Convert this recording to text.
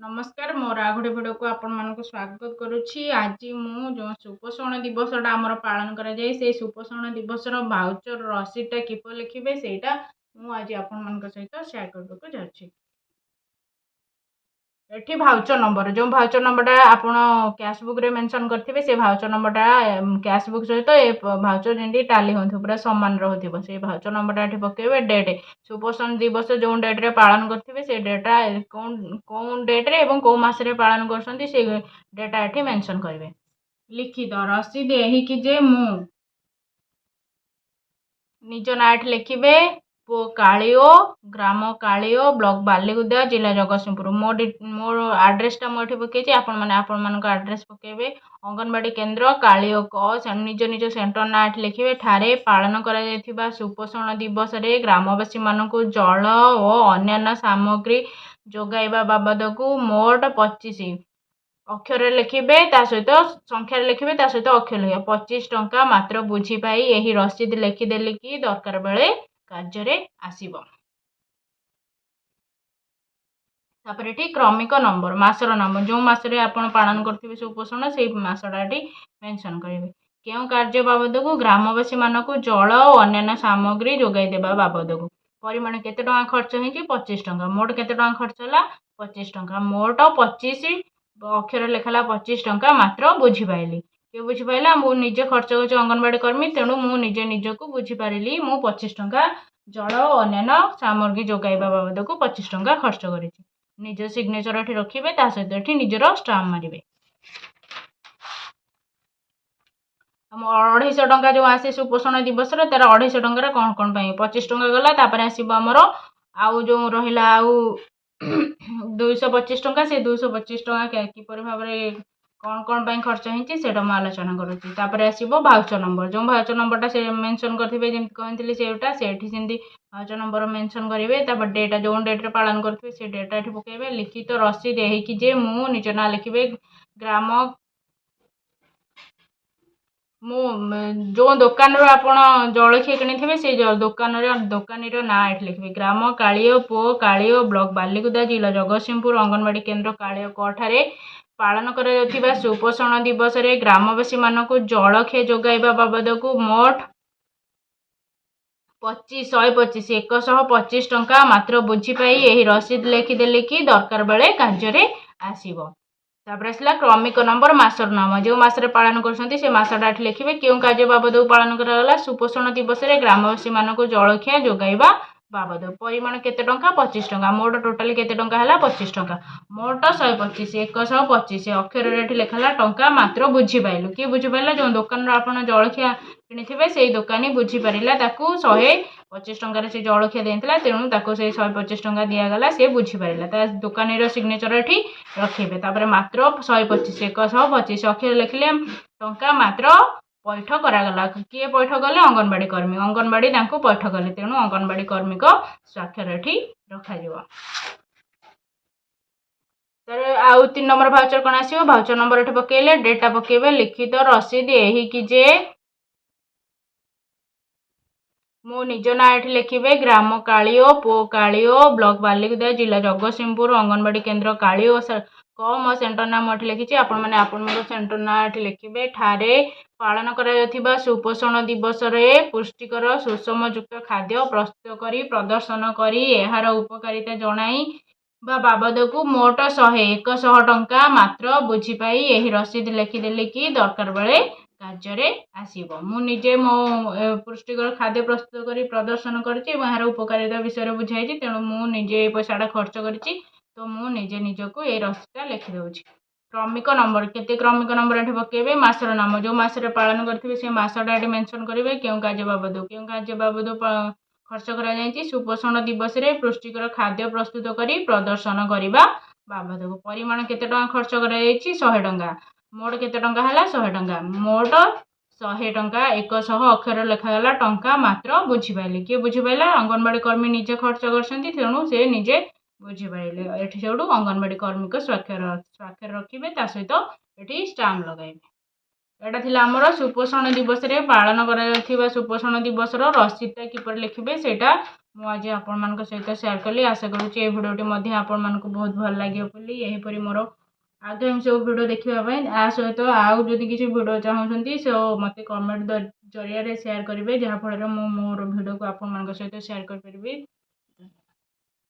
ନମସ୍କାର, ମୋର ଆଉ ଗୋଟେ ଭିଡ଼ିଓକୁ ଆପଣମାନଙ୍କୁ ସ୍ୱାଗତ କରୁଛି। ଆଜି ମୁଁ ଯେଉଁ ସୁପୋଷଣ ଦିବସଟା ଆମର ପାଳନ କରାଯାଏ, ସେଇ ସୁପୋଷଣ ଦିବସର ଭାଉଚର ରସିଦଟା କିପରି ଲେଖିବେ, ସେଇଟା ମୁଁ ଆଜି ଆପଣମାନଙ୍କ ସହିତ ସେୟାର କରିବାକୁ ଯାଉଛି। ଏଠି ଭାଉଚର ନମ୍ବର, ଯେଉଁ ଭାଉଚର ନମ୍ବରଟା ଆପଣ କ୍ୟାସ୍ ବୁକ୍ରେ ମେନସନ୍ କରିଥିବେ, ସେ ଭାଉଚର ନମ୍ବରଟା କ୍ୟାସ୍ ବୁକ୍ ସହିତ ଏ ଭାଉଚର ଯେମିତି ଟାଲି ହେଉଥିବ, ପୁରା ସମାନ ରହୁଥିବ, ସେଇ ଭାଉଚର ନମ୍ବରଟା ଏଠି ପକାଇବେ। ଡେଟ୍, ସୁପୋଷଣ ଦିବସ ଯେଉଁ ଡେଟ୍ରେ ପାଳନ କରିଥିବେ, ସେ ଡେଟ୍ଟା କେଉଁ କେଉଁ ଡେଟ୍ରେ ଏବଂ କେଉଁ ମାସରେ ପାଳନ କରୁଛନ୍ତି, ସେଇ ଡେଟ୍ଟା ଏଠି ମେନସନ୍ କରିବେ। ଲିଖିତ ରସିଦ ଏହିକି ଯେ ମୁଁ, ନିଜ ନାଁ ଏଠି ଲେଖିବେ, ପୁଅ କାଳିଓ, ଗ୍ରାମ କାଳିଓ, ବ୍ଲକ ବାଲିକୁଦା, ଜିଲ୍ଲା ଜଗତସିଂହପୁର। ମୋ ଆଡ୍ରେସଟା ମୁଁ ଏଠି ପକେଇଛି, ଆପଣମାନେ ଆପଣମାନଙ୍କ ଆଡ୍ରେସ୍ ପକେଇବେ। ଅଙ୍ଗନବାଡ଼ି କେନ୍ଦ୍ର କାଳିଓ କ, ନିଜ ନିଜ ସେଣ୍ଟର ନାଁ ଏଠି ଲେଖିବେ। ଠାରେ ପାଳନ କରାଯାଇଥିବା ସୁପୋଷଣ ଦିବସରେ ଗ୍ରାମବାସୀମାନଙ୍କୁ ଜଳ ଓ ଅନ୍ୟାନ୍ୟ ସାମଗ୍ରୀ ଯୋଗାଇବା ବାବଦକୁ ମୋଟ 25, ଅକ୍ଷରରେ ଲେଖିବେ, ତା ସହିତ ସଂଖ୍ୟାରେ ଲେଖିବେ, ତା ସହିତ ଅକ୍ଷର ଲେଖିବେ, 25 ଟଙ୍କା ମାତ୍ର ବୁଝିପାଇ ଏହି ରସିଦ ଲେଖିଦେଲି କି ଦରକାର ବେଳେ କାର୍ଯ୍ୟରେ ଆସିବ। ତାପରେ ଏଠି କ୍ରମିକ ନମ୍ବର, ମାସର ନମ୍ବର, ଯେଉଁ ମାସରେ ଆପଣ ପାଳନ କରିଥିବେ ସୁପୋଷଣ, ସେଇ ମାସଟା ଏଠି ମେନସନ୍ କରିବେ। କେଉଁ କାର୍ଯ୍ୟ ବାବଦକୁ? ଗ୍ରାମବାସୀମାନଙ୍କୁ ଜଳ ଓ ଅନ୍ୟାନ୍ୟ ସାମଗ୍ରୀ ଯୋଗାଇ ଦେବା ବାବଦକୁ। ପରିମାଣ କେତେ ଟଙ୍କା ଖର୍ଚ୍ଚ ହେଇଛି? 25 ଟଙ୍କା। ମୋଟ କେତେ ଟଙ୍କା ଖର୍ଚ୍ଚ ହେଲା? 25 ଟଙ୍କା। ମୋଟ 25, ଅକ୍ଷର ଲେଖା ହେଲା 25 ଟଙ୍କା ମାତ୍ର ବୁଝିପାଇଲି। କିଏ ବୁଝିପାରିଲା? ମୁଁ ନିଜେ ଖର୍ଚ୍ଚ କରୁଛି, ଅଙ୍ଗନବାଡ଼ି କର୍ମୀ, ତେଣୁ ମୁଁ ନିଜେ ନିଜକୁ ବୁଝିପାରିଲି, ମୁଁ 25 ଟଙ୍କା ଜଳ ଓ ଅନ୍ୟାନ୍ୟ ସାମଗ୍ରୀ ଯୋଗାଇବା ବାବଦକୁ 25 ଟଙ୍କା ଖର୍ଚ୍ଚ କରିଛି। ନିଜ ସିଗ୍ନେଚର ଏଠି ରଖିବେ, ତା ସହିତ ଏଠି ନିଜର ଷ୍ଟାମ୍ପ ମାରିବେ। ଆମ 250 ଟଙ୍କା ଯେଉଁ ଆସେ ସୁପୋଷଣ ଦିବସର, ତାର 250 ଟଙ୍କାର କ'ଣ କ'ଣ ପାଇଁ? 25 ଟଙ୍କା ଗଲା, ତାପରେ ଆସିବ ଆମର ଆଉ ଯେଉଁ ରହିଲା ଆଉ 225 ଟଙ୍କା। ସେ 225 ଟଙ୍କା କିପରି ଭାବରେ କ'ଣ କ'ଣ ପାଇଁ ଖର୍ଚ୍ଚ ହେଇଛି, ସେଇଟା ମୁଁ ଆଲୋଚନା କରୁଛି। ତାପରେ ଆସିବ ଭାଉଚର ନମ୍ବର। ଯେଉଁ ଭାଉଚର ନମ୍ବରଟା ସେ ମେନସନ୍ କରିଥିବେ, ଯେମିତି କହିଥିଲି ସେଇଟା, ସେଇଠି ସେମିତି ଭାଉଚର ନମ୍ବର ମେନସନ୍ କରିବେ। ତାପରେ ଡେଟ୍, ଯେଉଁ ଡେଟ୍ରେ ପାଳନ କରିଥିବେ, ସେ ଡେଟ୍ଟା ଏଠି ପକାଇବେ। ଲିଖିତ ରସିଦ ଏହିକି ଯେ ମୁଁ, ନିଜ ନାଁ ଲେଖିବେ, ଗ୍ରାମ ମୁଁ, ଯେଉଁ ଦୋକାନରୁ ଆପଣ ଜଳଖିଆ କିଣିଥିବେ, ସେଇ ଦୋକାନରେ ଦୋକାନୀର ନାଁ ଏଠି ଲେଖିବେ। ଗ୍ରାମ କାଳିଓ, ପୁଅ କାଳିଓ, ବ୍ଲକ ବାଲିକୁଦା, ଜିଲ୍ଲା ଜଗତସିଂହପୁର, ଅଙ୍ଗନବାଡ଼ି କେନ୍ଦ୍ର କାଳିଓ କ ଠାରେ ପାଳନ କରାଯାଉଥିବା ସୁପୋଷଣ ଦିବସରେ ଗ୍ରାମବାସୀମାନଙ୍କୁ ଜଳଖିଆ ଯୋଗାଇବା ବାବଦକୁ ମୋଟ 25, 125, 125 ଟଙ୍କା ମାତ୍ର ବୁଝିପାଇ ଏହି ରସିଦ ଲେଖିଦେଲି କି ଦରକାର ବେଳେ କାର୍ଯ୍ୟରେ ଆସିବ। ତାପରେ ଆସିଲା କ୍ରମିକ ନମ୍ବର, ମାସର ନାମ। ଯେଉଁ ମାସରେ ପାଳନ କରୁଛନ୍ତି, ସେ ମାସଟା ଏଠି ଲେଖିବେ। କେଉଁ କାର୍ଯ୍ୟ ବାବଦକୁ ପାଳନ କରାଗଲା? ସୁପୋଷଣ ଦିବସରେ ଗ୍ରାମବାସୀମାନଙ୍କୁ ଜଳଖିଆ ଯୋଗାଇବା ବାବଦ। ପରିମାଣ କେତେ ଟଙ୍କା? 25 ଟଙ୍କା। ମୋଟ ଟୋଟାଲି କେତେ ଟଙ୍କା ହେଲା? 25 ଟଙ୍କା। ମୋଟ 125, 125, ଅକ୍ଷରରେ ଏଠି ଲେଖା ହେଲା ଟଙ୍କା ମାତ୍ର ବୁଝିପାଇଲୁ। କିଏ ବୁଝିପାରିଲା? ଯେଉଁ ଦୋକାନରୁ ଆପଣ ଜଳଖିଆ କିଣିଥିବେ, ସେଇ ଦୋକାନୀ ବୁଝିପାରିଲା। ତାକୁ 125 ଟଙ୍କାରେ ସେ ଜଳଖିଆ ଦେଇଥିଲା, ତେଣୁ ତାକୁ ସେଇ 125 ଟଙ୍କା ଦିଆଗଲା, ସେ ବୁଝିପାରିଲା। ତା ଦୋକାନୀର ସିଗ୍ନେଚର ଏଠି ରଖିବେ। ତାପରେ ମାତ୍ର 125, 125 ଅକ୍ଷର ଲେଖିଲେ, ଟଙ୍କା ମାତ୍ର ପଇଠ କରାଗଲା। କିଏ ପଇଠ କଲେ? ଅଙ୍ଗନବାଡ଼ି କର୍ମୀ। ଅଙ୍ଗନବାଡ଼ି ତାଙ୍କୁ ପଇଠ କଲେ, ତେଣୁ ଅଙ୍ଗନବାଡ଼ି କର୍ମୀଙ୍କ ସ୍ୱାକ୍ଷର ଏଠି ରଖାଯିବ। ତାର ଆଉ 3 ନମ୍ବର ଭାଉଚର କ'ଣ ଆସିବ? ଭାଉଚର ନମ୍ବର ଏଠି ପକେଇଲେ, ଡେଟ୍ଟା ପକେଇବେ। ଲିଖିତ ରସିଦ ଏହିକି ଯେ ମୁଁ, ନିଜ ନାଁ ଏଠି ଲେଖିବେ, ଗ୍ରାମ କାଳିଓ, ପୁଅ କାଳିଓ, ବ୍ଲକ ବାଲିକୁଦା, ଜିଲ୍ଲା ଜଗତସିଂହପୁର, ଅଙ୍ଗନବାଡ଼ି କେନ୍ଦ୍ର କାଳିଓ କ, ମୋ ସେଣ୍ଟର ନାଁ ମୁଁ ଏଠି ଲେଖିଛି, ଆପଣମାନେ ଆପଣଙ୍କ ସେଣ୍ଟର ନାଁ ଏଠି ଲେଖିବେ। ଠାରେ ପାଳନ କରାଯାଉଥିବା ସୁପୋଷଣ ଦିବସରେ ପୁଷ୍ଟିକର ସୁଷମଯୁକ୍ତ ଖାଦ୍ୟ ପ୍ରସ୍ତୁତ କରି ପ୍ରଦର୍ଶନ କରି ଏହାର ଉପକାରିତା ଜଣାଇବା ବାବଦକୁ ମୋଟ 100, 100 ଟଙ୍କା ମାତ୍ର ବୁଝିପାଇ ଏହି ରସିଦ ଲେଖିଦେଲି କି ଦରକାର ବେଳେ କାର୍ଯ୍ୟରେ ଆସିବ। ମୁଁ ନିଜେ ମୋ ପୁଷ୍ଟିକର ଖାଦ୍ୟ ପ୍ରସ୍ତୁତ କରି ପ୍ରଦର୍ଶନ କରିଛି ଏବଂ ଏହାର ଉପକାରିତା ବିଷୟରେ ବୁଝାଇଛି, ତେଣୁ ମୁଁ ନିଜେ ଏ ପଇସାଟା ଖର୍ଚ୍ଚ କରିଛି, ତ ମୁଁ ନିଜେ ନିଜକୁ ଏଇ ରସିଦଟା ଲେଖିଦେଉଛି। କ୍ରମିକ ନମ୍ବର କେତେ? କ୍ରମିକ ନମ୍ବର ଏଠି ପକେଇବେ। ମାସର ନାମ, ଯେଉଁ ମାସରେ ପାଳନ କରିଥିବେ, ସେ ମାସଟା ଏଠି ମେନସନ୍ କରିବେ। କେଉଁ କାର୍ଯ୍ୟ ବାବଦକୁ? କେଉଁ କାର୍ଯ୍ୟ ବାବଦ ଖର୍ଚ୍ଚ କରାଯାଇଛି? ସୁପୋଷଣ ଦିବସରେ ପୁଷ୍ଟିକର ଖାଦ୍ୟ ପ୍ରସ୍ତୁତ କରି ପ୍ରଦର୍ଶନ କରିବା ବାବଦକୁ। ପରିମାଣ କେତେ ଟଙ୍କା ଖର୍ଚ୍ଚ କରାଯାଇଛି? 100 ଟଙ୍କା। ମୋଟ କେତେ ଟଙ୍କା ହେଲା? 100 ଟଙ୍କା। ମୋଟ 100 ଟଙ୍କା, 100 ଅକ୍ଷର ଲେଖାଗଲା, ଟଙ୍କା ମାତ୍ର ବୁଝିପାରିଲେ। କିଏ ବୁଝିପାରିଲା? ଅଙ୍ଗନବାଡ଼ି କର୍ମୀ ନିଜେ ଖର୍ଚ୍ଚ କରିଛନ୍ତି, ତେଣୁ ସେ ନିଜେ ବୁଝିପାରିଲେ। ଏଠି ସେଇଠୁ ଅଙ୍ଗନବାଡ଼ି କର୍ମୀଙ୍କ ସ୍ୱାକ୍ଷର ରଖିବେ, ତା ସହିତ ଏଠି ଷ୍ଟାମ୍ପ ଲଗାଇବେ। ଏଇଟା ଥିଲା ଆମର ସୁପୋଷଣ ଦିବସରେ ପାଳନ କରାଯାଉଥିବା ସୁପୋଷଣ ଦିବସର ରସିଦଟା କିପରି ଲେଖିବେ ସେଇଟା। ମୁଁ ଆଜି ଆପଣମାନଙ୍କ ସହିତ ସେୟାର କଲି। ଆଶା କରୁଛି ଏ ଭିଡ଼ିଓଟି ମଧ୍ୟ ଆପଣମାନଙ୍କୁ ବହୁତ ଭଲ ଲାଗିବ ବୋଲି। ଏହିପରି ମୋର ଆଗାମୀ ସବୁ ଭିଡ଼ିଓ ଦେଖିବା ପାଇଁ, ଆ ସହିତ ଆଉ ଯଦି କିଛି ଭିଡ଼ିଓ ଚାହୁଁଛନ୍ତି, ସୋ ମୋତେ କମେଣ୍ଟ ଜରିଆରେ ସେୟାର କରିବେ, ଯାହାଫଳରେ ମୁଁ ମୋର ଭିଡ଼ିଓକୁ ଆପଣମାନଙ୍କ ସହିତ ସେୟାର କରିପାରିବି।